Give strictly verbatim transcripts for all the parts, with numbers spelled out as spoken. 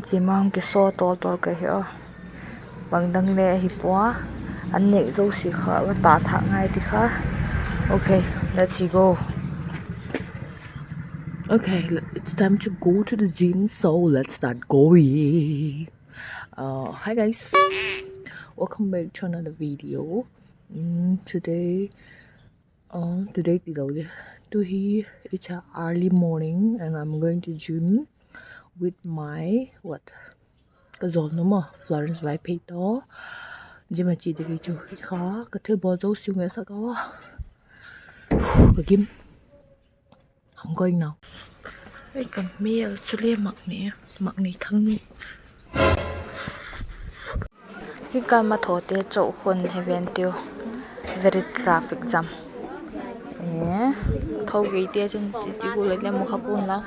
Chi mang kisaw tawl tawl ka hi a. Bang dang le ahi pua. An nêk zosia kha va ta thâk ngai ti kha. Okay, let's go. Okay, le-, it's time to go to the gym, so let's start going. Uh, hi guys, welcome back to another video. Mm, today, uh, today ti lo de. Tu hi, it's a early morning and I'm going to gym with my, what? Ka zawlnu maw, Florence Vaiphei tawh. Gym a chia ding chu hi kha, ka thilbawl zosia ngai sak a. Ka gym. I'm going now. Ei, ka mêl chu le mak ni, mak ni thang ni. Zingkal ma thawte chau khun he ven tiu. Very traffic jam. E, tho gei te chun ti ti gu le le mu kha pun la.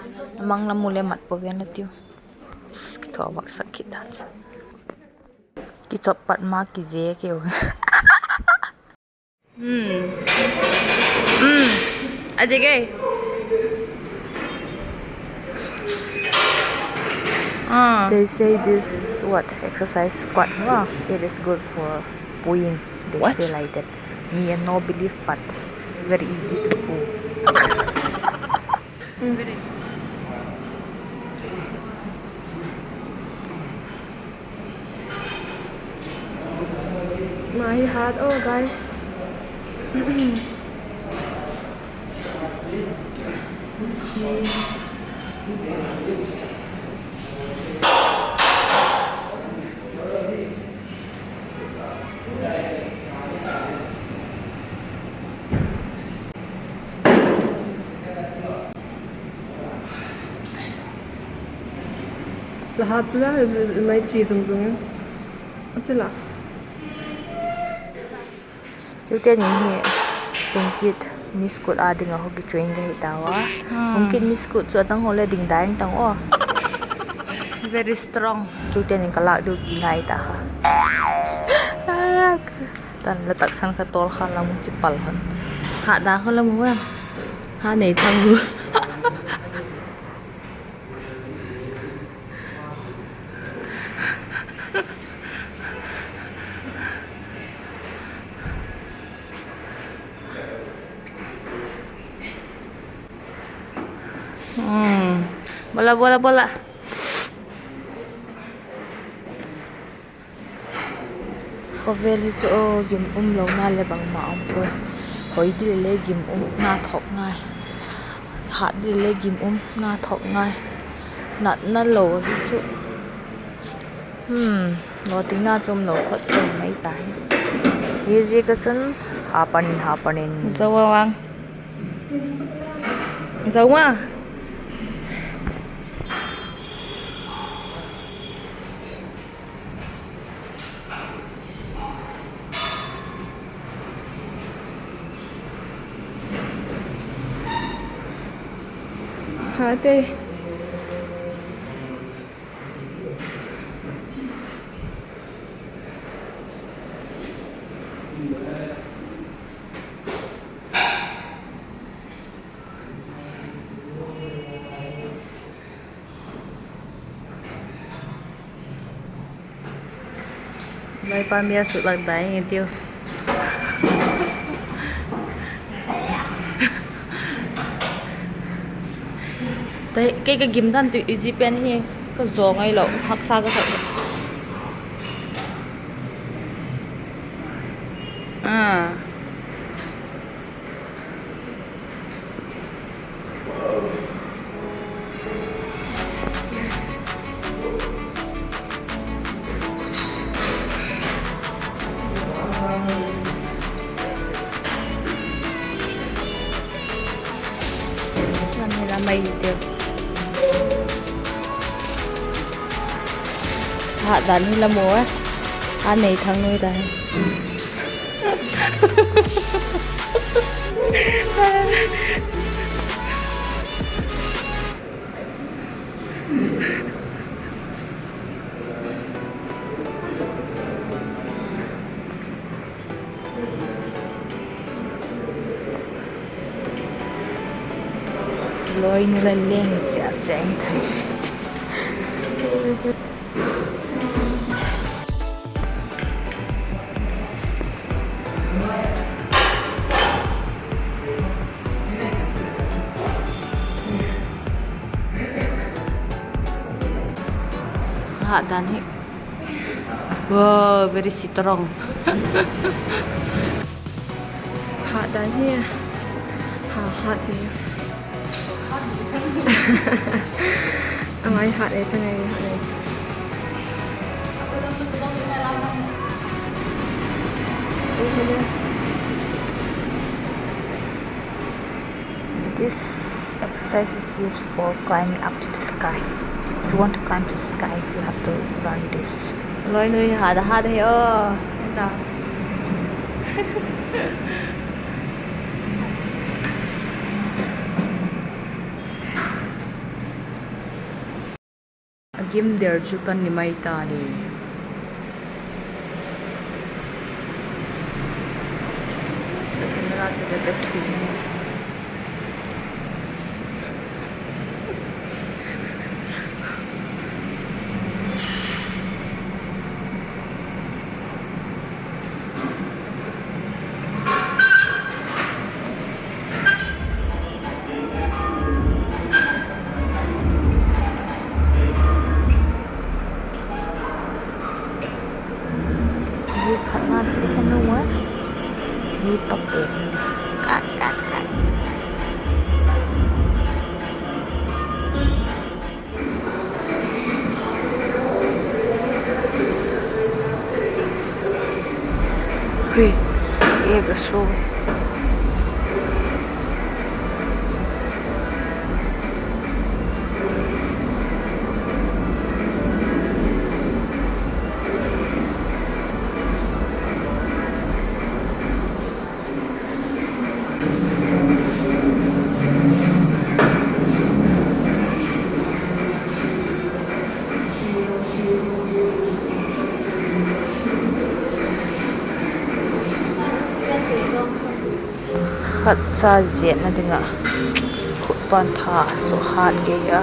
Mang la mu le mat po ven la tiu. Tho vak sak kit ta chu. Kichop pat ma kize keu. Hmm. Hmm. A dik e. Ah. They say this, what, exercise squat, huh? It is good for pooing. They say like that. Me, I no believe, but very easy to poo. Mai hat o, guys. La hat chu la, mai chi zung zung in. A chi la. Tute ni hi, Hungkit Miss Kut â ding ah hockey train ka hi tau a. Hmm. Hungkit Miss Kut chu a dang haw le ding dai ang tang aw. Very strong. Tute ni ka lâk diu ti nai ta kha. Tan la taksan kha tawl kha lam chi pal han. Ha da kha lam u a. Ha nei thang u. Hmm. Bola, bola, bola. Khawvel hi chu aw, gim um lona le bangma um puai. Hoi di le gim umna thawk ngai. Hat di le gim umna thawk ngai. Natna lo hi chu. Hmm, lawtingna chu um lo khawt chu mai ta hi. Hi ziak a chun hapan in, hapan in. Zo a vang. Zo ma. Hate. Laipa mi a sut lak dai nge tiu. Kei ka gim dan tu i zi pen hi ka zaw ngailo, haksa ka sak. Lam hi la mai hi tiu. Hat dan hi la mu a. A nei thang nui ta hi. Loi nu la leng sia cheng thei. Hat dan hi. Wow, very strong. Hat dan hi. Ha, hat hi. Angai hat e, thangai hat e. This exercise is used for climbing up to the sky. If you want to climb to the sky, you have to learn this. Loi nui hat a hat hi aw. Eta. A gim der chu kan ni mai ta ni. Camera chu ka thu. Zia khatna chu he nu a, mi top e. Ka, ka, ka. Hui, e ka su. Khatcha ziatna ding ah khut pan tha suk hat gei a.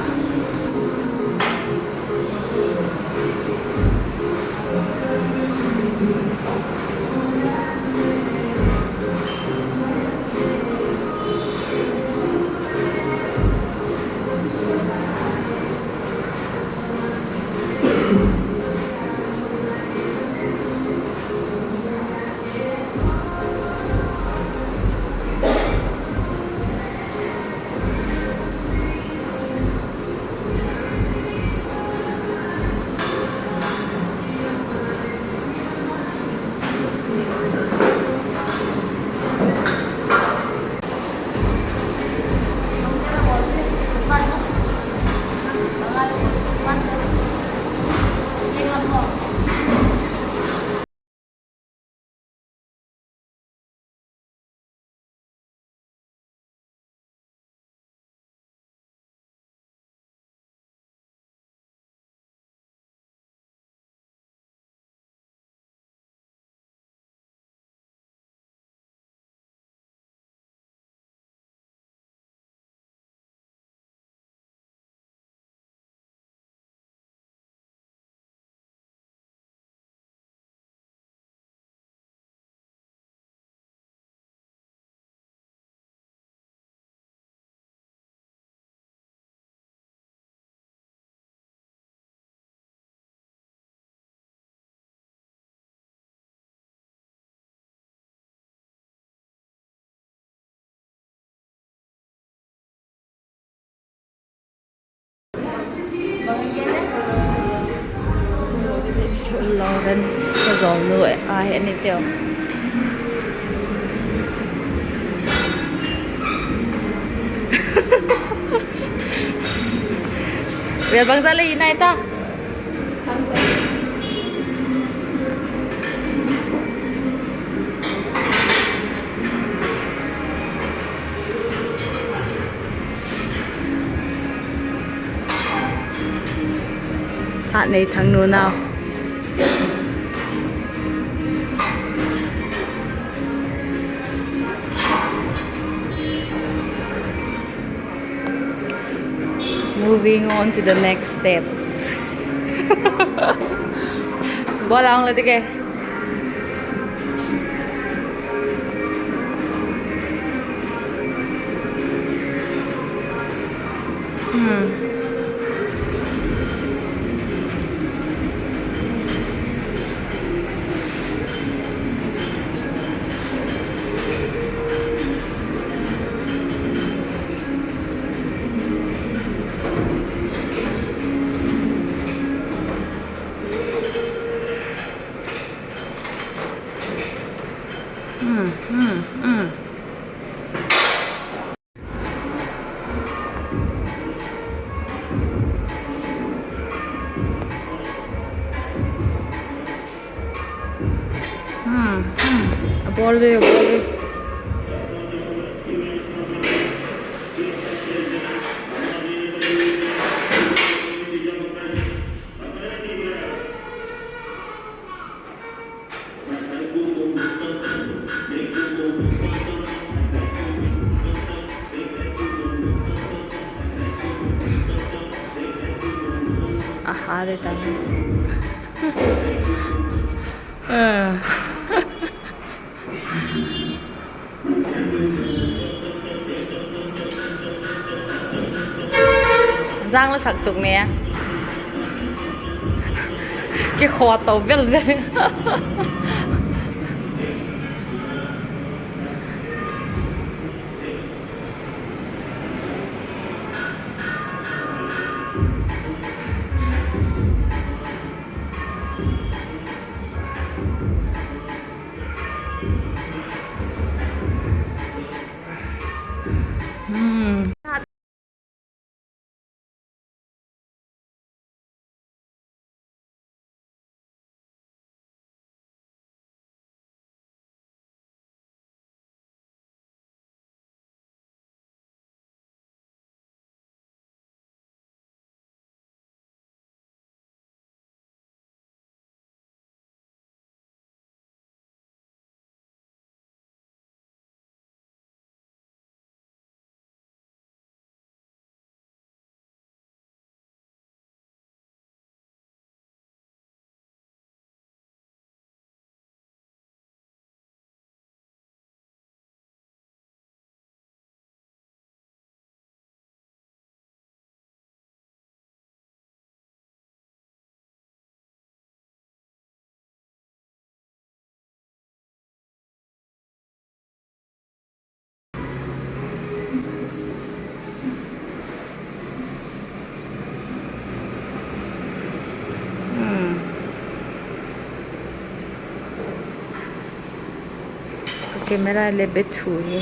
Lawrence ka zawlnu a he ni teu. Vel bangza le i nai ta. Hat nei thang nu nau. Moving on to the next steps. Ball a hung la ding e. Hmm. A bawl di, a bawl di. A ha de ta hi. Zang la sak tuk ne. Kikhaw to vel vel. Ka camera le be thu hi.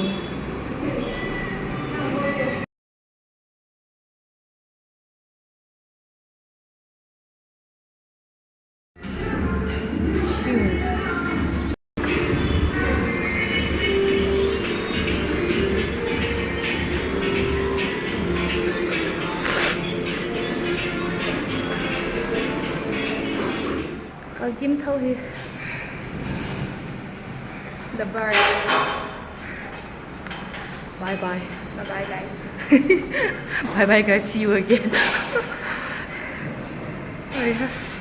Ka gim tho hi. The bird. Bye bye. Bye bye, guys. Bye bye, guys. See you again. Oi, ha.